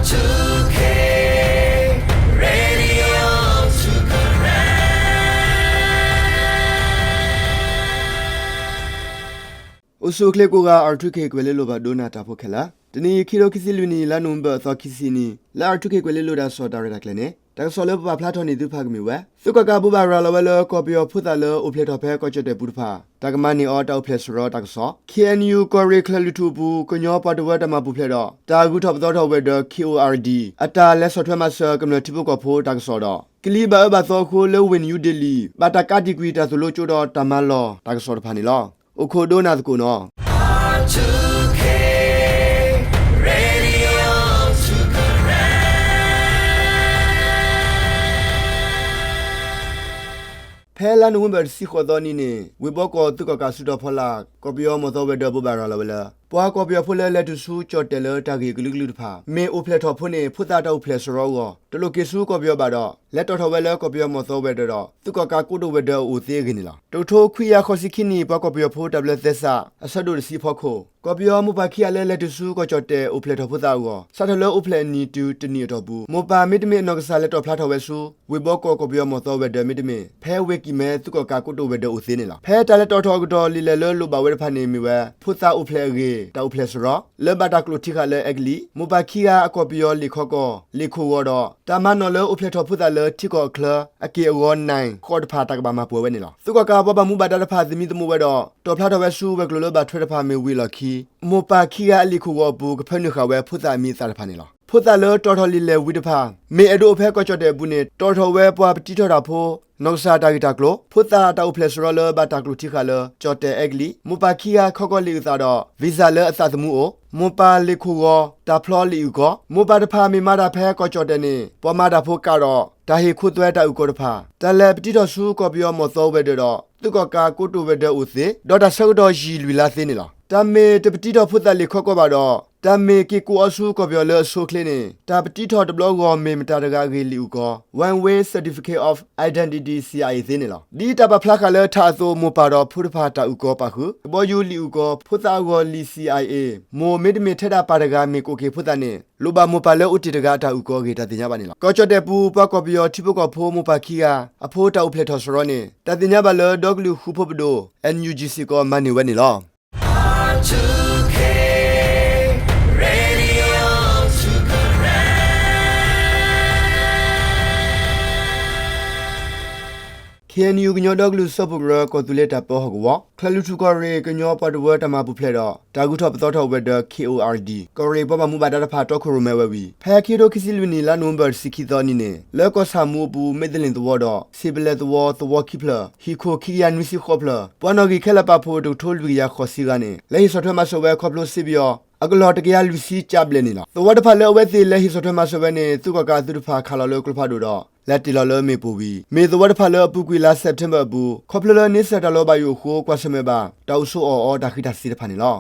အိၣ်ဆူၣ်အိၣ်ချ့ကိးဂၤ R two K ကွဲၤလ့လိၤဘၣ်ဒိနၤတၢ်ဖိခဲလၢာ်, တနံၤအံၤ ခံထိခံဆံလွံၢ်နံၣ် လါနိၣ်ဝ့ဘၢၣ် အသီခံဆံနံၤ လၢ R two K ကွဲၤလ့လိၤတၢ်ကစီၣ်တၢ်ရဲၣ်တၢ်ကျဲၤန့ၣ် တၢ်ကစီၣ်လၢပပာ်ဖျါထီၣ်န့ၢ်သုတဖၣ်ကမ့ၢ်ဝဲ သုးကီၣ်ကးဘိးဘၣ်ရၤလီၤဝဲလၢ ကီၢ်ပယီၤဖိသၣ်လၢအိၣ်ဖျဲၣ်ထီၣ်ဖဲကီၢ်ကၠီၣ်တဲၣ်ပူၤတဖၣ် တၢ်ကမၤန့ၢ်အီၤတၢ်အိၣ်ဖျဲၣ်စရီတၢ်ကစီၣ်, K N U ကီၢ်ရ့ၣ်ချၢၣ်လွံၢ်ထူၣ်အပူၤ ကညီပှၤတဝၢတၢ်မၤပူၤဖျဲးဒီး တၢ်ဂုၤထီၣ်ပသီထီၣ်ဝဲၤဒၢး K O R D အတၢ်လဲၤဆီၣ်ထွဲမၤစၢၤကမျၢၢ်ထံဖိကီၢ်ဖိတၢ်ကစီၣ်ဒီး ကလံၤဘၣ်အၢဘၣ်သီအဃိလၢဝ့ၢ် New Delhi ဘၣ်တၢ်ကးတံာ်ကွံာ်တၢ်သိၣ်လိကၠိဒီးတၢ်မၤလီၢ်တၢ်ကစီၣ်တဖၣ်န့ၣ်လီၤ. အိၣ်ခိးဒိနၤသကိးနီၤ. ဖဲလါနိၣ်ဝ့ဘၢၣ်တဆံဃိးသီနံၤန့ၣ် ဝ့ၢ်ဘီကီၢ်သုးကီၣ်ကးစုတီၤဖီလာ် ကီၢ်ပယီၤမီၢ်သီဝဲၤဒၢးဘိးဘၣ်ရၤလီၤဝဲလၢ ပှၤကီၢ်ပယီၤဖိလၢလဲၤတုၤဆူကၠီၣ်တဲၣ်လၢတၢ်ဂ့ၢ်အကလုာ်ကလုာ်တဖၣ် မ့ၢ်အိၣ်ဖျဲၣ်ထီၣ်ဖိန့ၣ် ဖိသၣ်တၢ်အိၣ်ဖျဲၣ်စရီအဂီၢ် တလိၣ်က့ၤဆူကီၢ်ပယီၤဘၣ်ဒီး လဲၤတီၣ်ထီၣ်ဝဲလၢကီၢ်ပယီၤမီၢ်သီဝဲၤဒၢးဒီး သုးကီၣ်ကးကိတိာ်ဝဲၤဒၢးအအိၣ်သ့အဂ့ၢ်န့ၣ်လီၤ. တကထိခွံကယၤဃိးဆံခံနံၣ် ပှၤကီၢ်ပယီၤဖိတၢ်ဘျၢသဲစး အဆၢဒိၣ်တဆံအဖီခိၣ် ကီၢ်ပယီၤမိၢ်ပၢ်ခံဂၤလၢလဲၤတုၤဆူကီၢ်ကၠီၣ်တဲၣ်အိၣ်ဖျဲၣ်ထီၣ်ဖိသၣ်အဂီၢ် စးထီၣ်လၢအိၣ်ဖျဲၣ်အနံၤတုၤတနံၣ်အတီၢ်ပူၤ မိၢ်ပၢ်မ့တမ့ၢ်အနီၢ်ကစၢ်လဲၤတီၣ်ဖျါထီၣ်ဝဲဆူ ဝ့ၢ်ဘီကီၢ်ကီၢ်ပယီၤမီၢ်သီဝဲၤဒၢးမ့တမ့ၢ် ဖဲဝ့ၢ်ကံၣ်မဲသုးကီၣ်ကးကိတိာ်ဝဲၤဒၢးအိၣ်သ့န့ၣ်လီၤ. ဖဲတၢ်လဲၤတီၣ်ထီၣ်အကတီၢ်လံာ်လဲၢ်လၢလိၣ်ဘၣ်ဝဲတဖၣ်န့ၣ်မ့ၢ်ဝဲ ဖိသၣ်အိၣ်ဖျဲၣ်အဂ့ၢ် တၢ်အိၣ်ဖျဲၣ်စရီ လၢဘၣ်တၢ်ကျိးထံဃာ်လၢအဲကလံး မိၢ်ပၢ်ခံဂၤအကီၢ်ပယီၤလံာ်ခီကီၢ် လံာ်ခိၣ်ဂီၤဒီး တၢ်မၤနီၣ်လၢအိၣ်ဖျဲၣ်ထီၣ်ဖိသၣ်လၢထံကီၢ်အချၢ အက့ၢ်အဂီၤနၢ်ဃီတဖၣ်တၢ်ကဘၣ်မၤပှဲၤဝဲန့ၣ်လီၤ. သုးကီၣ်ကးပှၤဘၣ်မူဘၣ်ဒါတဖၣ်သမံသမိးဝဲဒီး တီၣ်ဖျါထီၣ်ဝဲဆူဝဲၤကျိၤလၢဘၣ်ထွဲတဖၣ်မ့ၢ်ဝံၤအလီၢ်ခံ မိၢ်ပၢ်ခံဂၤအလံာ်ခိၣ်ဂီၤအပူၤ ကဖၢနုာ်ဃာ်ဝဲဖိသၣ်အမံၤအသၣ်တဖၣ်န့ၣ်လီၤ. ဖိသၣ်လၢတီၣ်ထီၣ်လံာ်လဲၢ်ဝံၤတဖၣ် မ့ၢ်အဲၣ်ဒိးအိၣ်ဖဲကီၢ်ကၠီၣ်တဲၣ်အပူၤန့ၣ် တီၣ်ထီၣ်ဝဲပှၤပတံထီၣ်တၢ်ဖိ နီၢ်ကစၢ်တၢ်ဂ့ၢ်တၢ်ကျိၤ, ဖိသၣ်တၢ်အိၣ်ဖျဲၣ်စရီလၢဘၣ်တၢ်ကျိးထံဃာ်လၢ ကၠီၣ်တဲၣ်အဲကလံး, မိၢ်ပၢ်ခံဂၤခီကီၢ်လံာ်အုၣ်သးဒီး visa လၢအသးသမူအိၣ်, မိၢ်ပၢ်လံာ်ခိၣ်ဂီၤ, တၢ်ဖျီလံာ်အုၣ်ကီၤ, မိၢ်ပၢ်တဖၣ်မ့ၢ်မၤတၢ်ဖဲကီၢ်ကၠီၣ်တဲၣ်န့ၣ် ပှၤမၤတၢ်ဖိကးဒီး တၢ်ဟ့ၣ်ခိသွဲတၢ်အုၣ်ကီၤတဖၣ်, တၢ်လဲၤပတံထီၣ်ဆူကီၢ်ပယီၤမီၢ်သီဝဲၤဒၢးဒီး သုးကီၣ်ကးကိတိာ်ဝဲၤဒၢးအိၣ်သ့ ဒီးတၢ်ဆၢကတီၢ်ယံာ်လွံၢ်လါသ့န့ၣ်လီၤ. တၢ်မ့ၢ်တပတံထီၣ်ဖိသၣ်လံာ်ခီကီၢ်ဘၣ်ဒီး တၢ်မ့ၢ်က့ၤကိးအီၤဆူကီၢ်ပယီၤလၢအဆိအချ့န့ၣ် တၢ်ပတံထီၣ်တဘျီဂီၢ်မ့ၢ်မတၤတဂၤအဂ့ၢ်လံာ်အုၣ်ကီၤ One Way Certificate of Identity C I A သ့န့ၣ်လီၤ. ဒ်တၢ်ပာ်ဖျါဃာ်လၢထးအသိး မိၢ်ပၢ်ဒီးဖိတဖၣ်တၢ်အုၣ်ကီၤပာ်ဃုာ် ကဘီယူၤလံာ်အုၣ်ကီၤဖိသၣ်အဂီၢ်လံာ် C I A မိၢ်မ့တမ့ၢ်ထဲဒၣ်ပၢ်တဂၤမ့ၢ်ကိးက့ၤဖိသၣ်န့ၣ် လိၣ်ဘၣ်မိၢ်ပၢ်လၢအိၣ်တ့ၢ်တဂၤအတၢ်အုၣ်ကီၤအဂ့ၢ်တၢ်သ့ၣ်ညါဘၣ်န့ၣ်လီၤ. ကီၢ်ကၠီၣ်တဲၣ်ပူၤ ပှၤကီၢ်ပယီၤထံဖိကီၢ်ဖိမိၢ်ပၢ်ခံဂၤ အဖိတၢ်အိၣ်ဖျဲၣ်ထီၣ်စရီန့ၣ် တၢ်သ့ၣ်ညါဘၣ်လၢဒီကလုာ်ဃူဖိးပဒိၣ် N U G စ့ၢ်ကီးမၤန့ၢ်ဝဲန့ၣ်လီၤ. ခ့ၣ်အဲၣ်ယူၣ် ကညီဒီကလုာ်စၢဖှိၣ်ကရၢ ကီၢ်သူလ့ၤတၢ်ပၢဟီၣ်ကဝီၤ ချၢၣ်လွံၢ်ထူၣ်ကီၢ်ရ့ၣ် ကညီပှၤတဝၢတၢ်မၤပူၤဖျဲးဒီး တၢ်ဂုၤထီၣ်ပသီထီၣ်ဝဲၤဒၢး K O R D ကီၢ်ရ့ၣ်ပှၤဘၣ်မူဘၣ်ဒါတဖၣ်တီခိၣ်ရိၣ်မဲဝဲဝံၤ ဖဲခံကထိခံဆံလွံၢ်နံၣ် လါနိၣ်ဝ့ဘၢၣ်တဆံခံသီအနံၤန့ၣ် လၢကီၢ်ဆၣ်မူအပူၤ မ့ၢ်သလ့ၣ်သဝီဒီး စံးပလဲၣ်သဝီ သဝီခံဖျၢၣ် ဟံၣ်ခိၣ်ခံကယၤနွံဆံဃိးဖျၢၣ် ပှၤနီၣ်ဂံၢ်ခဲလၢာ်ပာ်ဖှိၣ် တကထိလွံၢ်ကယၤဃိးဆံဂၤန့ၣ် လဲၤဟ့ၣ်ဆီၣ်ထွဲမၤစၢၤဝဲခီဖျိစ့ပယီၤ အကလီၢ်တကယၤလွံၢ်ဆံကၠးဘျဲၣ်န့ၣ်လီၤ. သဝီတဖၣ်လၢအဝဲသ့ၣ်လဲၤဟ့ၣ်ဆီၣ်ထွဲမၤစၢၤဝဲန့ၣ် သုးကီၣ်ကးအသုးတဖၣ်ခးလီၤလၢကျိဖးဒိၣ်ဒီး လဲၤတ့ၢ်လီၤလၢမ့ၣ်ပိၢ်ဝံၤ မ့ၢ်သဝီတဖၣ်လၢအပူၤကွံာ်လါစဲးပထ့ဘၢၣ်အပူၤ ခီဖျိလၢန့ဆၢၣ်တၢ်လီၤဘၣ်ယိၣ်အဃိ ကွၢ်ဆၢၣ်မဲာ်ဘၣ် တၢ်အိၣ်ဆိးအီၣ်အီတၢ်ဃံးတၢ်စ့ၤတဖၣ်န့ၣ်လီၤ.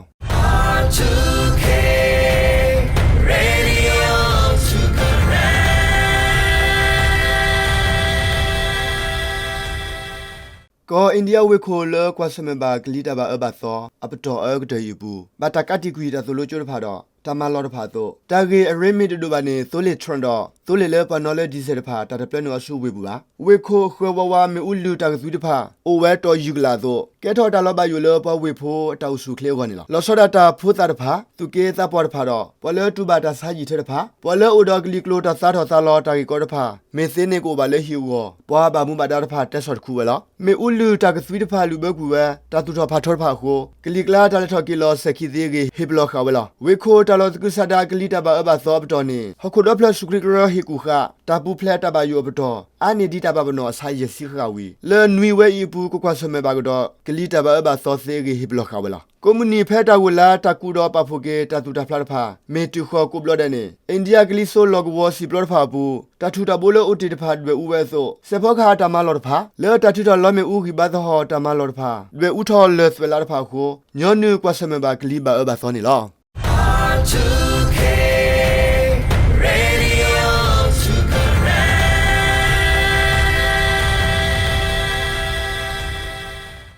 ကီၢ်အ့ၣ်ဒံယါဝ့ၢ်ခိၣ်လၢကွၢ်ဆၢၣ်မဲာ်ဘၣ်ကလံၤတၢ်ဘၣ်အၢဘၣ်သီ အပတီၢ်အၢကတၢၢ်အံၤအပူၤ ဘၣ်တၢ်ကးတံာ်ကွံာ်တၢ်သိၣ်လိကၠိတဖၣ်ဒီး တၢ်မၤလီၢ်တဖၣ်အသိး တၢ်ဂ့ၢ်အရ့မ့ၢ်တဒိၣ်ဘၣ်န့ၣ် သိလ့ၣ် Trump ဒီး သိလ့ၣ်လၢပှၤနီၣ်လၢ diesel တဖၣ် တၢ်တပျၢနုာ်အီၤဆူဝ့ၢ်ပူၤဘၣ်. ဝ့ၢ်ခိၣ်ဃၢၤဝးဝးမ့ၣ်အူလုၢ်တၢ်ကသွံတဖၣ် အိၣ်ဝဲတီၢ်ယုၢ်ကလာ်အသိး ကဲထီၣ်တၢ်လီၤဘၣ်ယိၣ်လၢပှၤဝ့ၢ်ဖိအတၢ်အိၣ်ဆူၣ်အိၣ်ချ့အဂီၢ်န့ၣ်လီၤ. လီၤဆီဒၣ်တၢ်ဖိသၣ်တဖၣ် သူၣ်က့သးပှၢ်တဖၣ်ဒီး ပှၤလၢတူၢ်ဘၣ်တၢ်ဆါယံာ်ထၢတဖၣ် ပှၤလၢအိၣ်ဒီးကလံၤကျိၤတၢ်သါထီၣ်သါလီၤတၢ်ဂ့ၢ်ကီတဖၣ် မ့ၢ်သ့န့ၢ်ကအိၣ်ဘၣ်လၢဟံၣ်အဂီၢ် ပှၤဘၣ်မူဘၣ်ဒါတဖၣ်တဲဆီၣ်တခူဝဲလီၤ. မ့ၣ်အူလုၢ်တၢ်ကသွံတဖၣ်လုၣ်ဘၢကွံာ်ဝဲ တၢ်သူၣ်ထီၣ်ဖးထီတဖၣ်အဃိ ကလံၤကျါတၢ်လဲၤထီၣ်က့ၤလီၤစဲၤခံသ့အဂ့ၢ် ဟ့ၣ်ပလီၢ်ဃာ်ဝဲလီၤ. ဝ့ၢ်ခိၣ်တၢ်လီၢ်သကုၤဆးဒးကလံၤတၢ်ဘၣ်အၢဘၣ်သီအပတီၢ်န့ၣ် ဟီၣ်ခိၣ်ဒီဖျၢၣ်စူၣ်ကရံးကရၢဟ့ၣ်ကူၣ်ဃာ် တၢ်ပူၤဖျဲးတၢ်ဘၣ်ယိၣ်အပတီၢ် အါန့ၢ်ဒံးတၢ်ဘၣ်ပနီၣ်အဆါယဲၢ်ဆံဃၣ်ဃၣ်ဝံၤ လၢနွံဝဲအံၤအပူၤ ကကွၢ်ဆၢၣ်မဲာ်ဘၣ်ကဒီး ကလံၤတၢ်ဘၣ်အၢဘၣ်သီသ့အဂ့ၢ် ဟ့ၣ်ပလီၢ်ဃာ်ဝဲလီၤ. ကိးမုၢ်နံၤဖဲတၢ်ဂိၢ်လါတၢ်ကူးဒီးပာ်ဖှိၣ်က့ၤတၢ်သူၣ်တၢ်ဖျးတဖၣ် မ့ၢ်တုၤဃီၤကိးဘျီဒဲးန့ၣ် အ့ၣ်ဒံယါကလံၤစိးလီၢ်ကဝီၤစံာ်ပျီတဖၣ်အပူၤ တၢ်ထူၣ်တၢ်ဘိလၢအိၣ်တ့ၢ်တဖၣ်ဒွဲၣ်အူဝဲအသိး စဲးဖီကဟၣ်တၢ်မၤလီၢ်တဖၣ် လၢတၢ်ထုးထီၣ်လီမ့ၣ်အူဂံၢ်ဘါသဟီၣ်တၢ်မၤလီၢ်တဖၣ် ဒွဲၣ်အူထီၣ်လၢာ်သွဲၣ်လးတဖၣ်အဃိ ညီနုၢ်ကွၢ်ဆၢၣ်မဲာ်ဘၣ်ကလံၤဘၣ်အၢဘၣ်သီန့ၣ်လီၤ.